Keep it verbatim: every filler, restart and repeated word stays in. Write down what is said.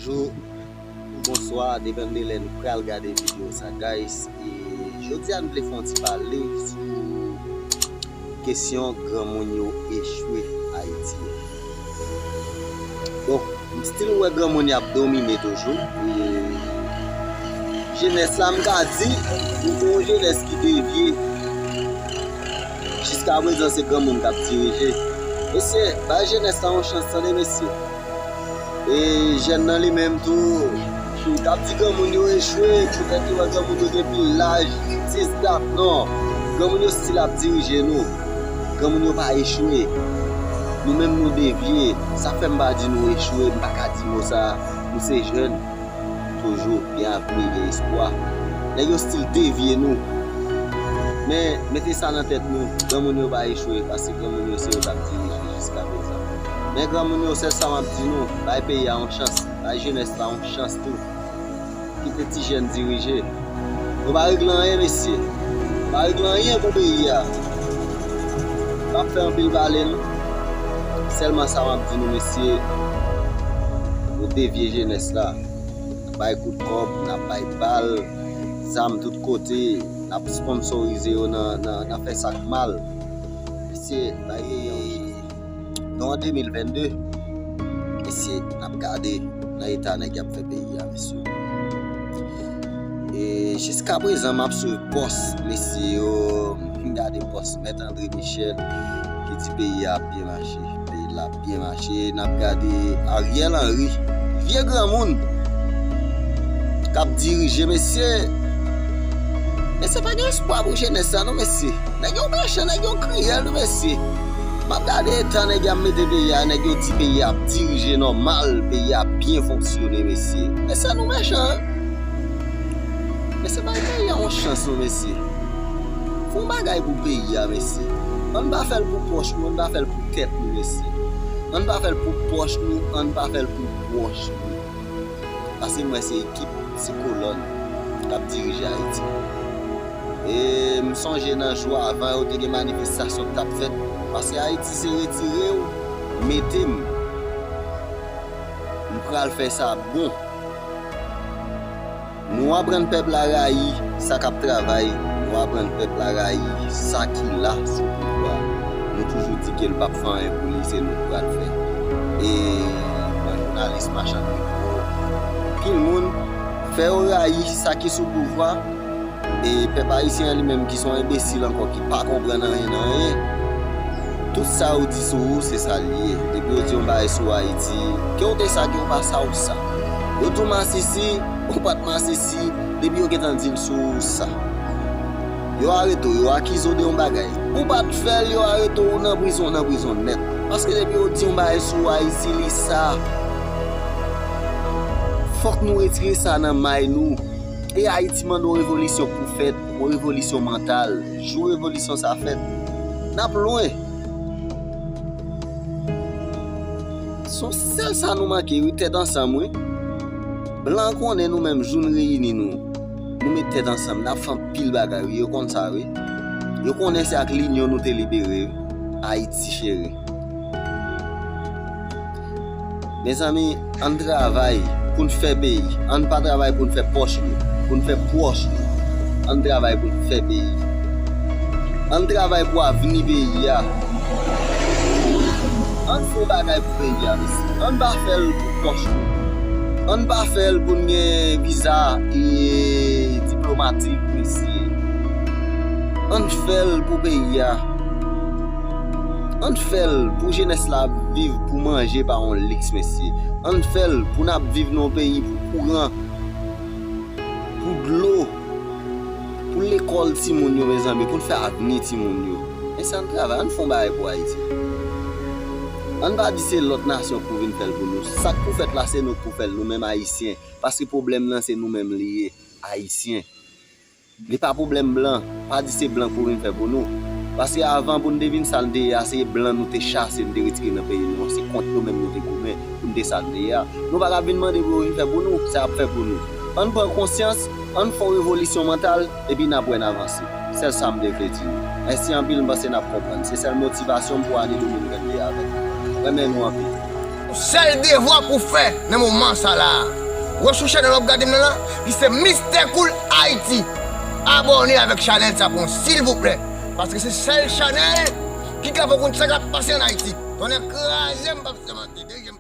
Bonjou, bonswa, depann de lè nou pral gade videyo sa, guys. E jodi a, nou vle fè yon ti pale sou kesyon granmoun yo echwe Ayiti a. Bon, m still wè granmoun y ap domine toujou. E jenès la, m ka di, nou gen yon jenès ki devye. Jiska prezan, se granmoun k ap dirije. Mesye, bay jenès la yon chans, tande, mesye. E jèn nan li menm tou, li t ap di granmoun yo echwe, poutèt li wè granmoun yo gen pil laj, sis dat, non. Granmoun yo still ap dirije nou. Granmoun yo pa echwe. Nou menm nou devye. Sa fè m pa di nou echwe, m pa ka di mo sa. Nou se jèn. Toujou gen avni, gen espwa. Nèg yo still devye nou. Men, mete sa nan tèt nou, granmoun yo pa echwe, paske granmoun yo se yo k ap dirije jiska prezan. Men granmoun yo, sèl sa m ap di nou, bay peyi a yon chans, bay jenès la yon chans tou. Kite ti jèn dirije. Nou pa regle anyen, mesye. Nou pa regle anyen pou peyi a. M p ap fè anpil pale, non. Sèlman sa m ap di nou, mesye, nou devye jenès la. N ap bay kout kòb, n ap bay bal, zam tout kote, n ap sponsorize yo nan, nan, nan fè sa k mal. Mesye, bay peyi a yon chans. Nou an de mil vennde, mesye, n ap gade nan eta nèg y ap fè peyi a, mesye. E jiska prezan, m ap swiv pòs mesye yo, m gade pòs Mèt André Michel, ki di peyi a ap byen mache. Peyi la ap byen mache. N ap gade Ariel Henry, vye granmoun k ap dirije, mesye. Mesye, pa gen espwa pou jenès la, non, mesye. Nèg yo mechan, nèg yo kriyèl, wi, mesye. M ap gade eta nèg y ap mete peyi a, nèg yo di peyi a ap dirije nòmal, peyi a ap byen fonksyone, mesye. Mesye, nou mechan, wi. Mesye, bay peyi a yon chans, non, mesye. Fè yon bagay pou peyi a, mesye. Ann pa fè l pou pòch nou, ann pa fè l pou tèt nou, mesye. Ann pa fè l pou pòch nou, ann pa fè l pou pwòch nou. Paske m wè se ekip, se kolòn k ap dirije Ayiti. E m sonje nan jou avan yo te gen manifestasyon k t ap fèt. Paske Ayiti se retire w, mete m. M pral fè sa bon. Nou aprann pèp la rayi sa k ap travay, nou aprann pèp la rayi sa ki la sou pouvwa. Nou toujou di ke l p ap fè anyen pou li, se nou k pral fè. E pran jounalis machann mikwo, pil moun, fè yo rayi sa ki sou pouvwa. E pèp ayisyen an li menm ki se yon enbesil ankò ki pa konprann anyen nan anyen. Tout sa yo di sou ou, se sa l ye. Depi yo di yon bagay sou Ayiti, ke w te sa, ke w pa sa, ou sa. Yo di w masisi, ou pa t masisi, depi yo gentan di l sou ou, ou sa. Yo arete w, yo akize w de yon bagay. Ou pa t fè l, yo arete w, ou nan prizon, ou nan prizon nèt. Paske depi yo di yon bagay sou Ayiti, li sa. Fòk nou retire sa nan may nou. E Ayiti mande yon revolisyon pou fèt, yon revolisyon mantal. Jou revolisyon sa fèt, n ap lwen. Se yon sèl sa nou manke, wi, tèt ansanm, wi. Blan konnen nou menm, jou n reyini nou, nou met tèt ansanm, n ap fè anpil bagay, wi, yo konn sa, wi. Yo konnen se ak linyon nou te libere, wi. Ayiti cheri. Mezanmi, ann travay pou n fè peyi. Ann pa travay pou n fè pòch nou, pou n fè pwòch nou. Ann travay pou n fè peyi. Ann travay pou avni peyi a. Ann fè yon bagay pou peyi a, mesye. Ann pa fè l pou pòch nou. Ann pa fè l pou n gen viza, e, diplomatik, mesye. Ann fè l pou peyi a. Ann fè l pou jenès la ap viv pou manje pa yon liks, mesye. Ann fè l pou n ap viv nan yon peyi pou kouran, pou dlo, pou lekòl timoun yo, mezanmi, pou n fè avni timoun yo. Mesye, ann travay, ann fè yon bagay pou Ayiti. Ann pa di se lòt nasyon k pou vin fè l pou nou. Sa k pou fèt la, se nou k pou fè l, nou menm Ayisyen. Paske pwoblèm nan, se nou menm li ye, Ayisyen. Li pa pwoblèm blan. Pa di se blan k pou vin fè pou nou. Paske avan pou n te vin sa n te ye a, se blan nou te chase, nou te retire nan peyi nou an. Se kont yo menm nou te goumen pou n te sa n te ye a. Nou pa ka vin mande pou yo vin fè pou nou, sa y ap fè pou nou. Ann pran konsyans, ann fè yon revolisyon mantal, epi n ap wè n avanse. Sèl sa m te vle di nou. Mèsi anpil, m panse n ap konprann. Se sèl motivasyon m pou ane de mil vennde a avèk nou. Renmen nou anpil. Sèl devwa pou fè nan moman sa la a, ou wè sou chanèl w ap gade m nan la, ki se Mister Cool Haiti. Abòne avèk chanèl sa pou mwen, silvouplè. Paske se sèl chanèl ki ka fè w konn sa k ap pase ann Ayiti. Tonnè kraze m, p ap sèmante, dezyèm.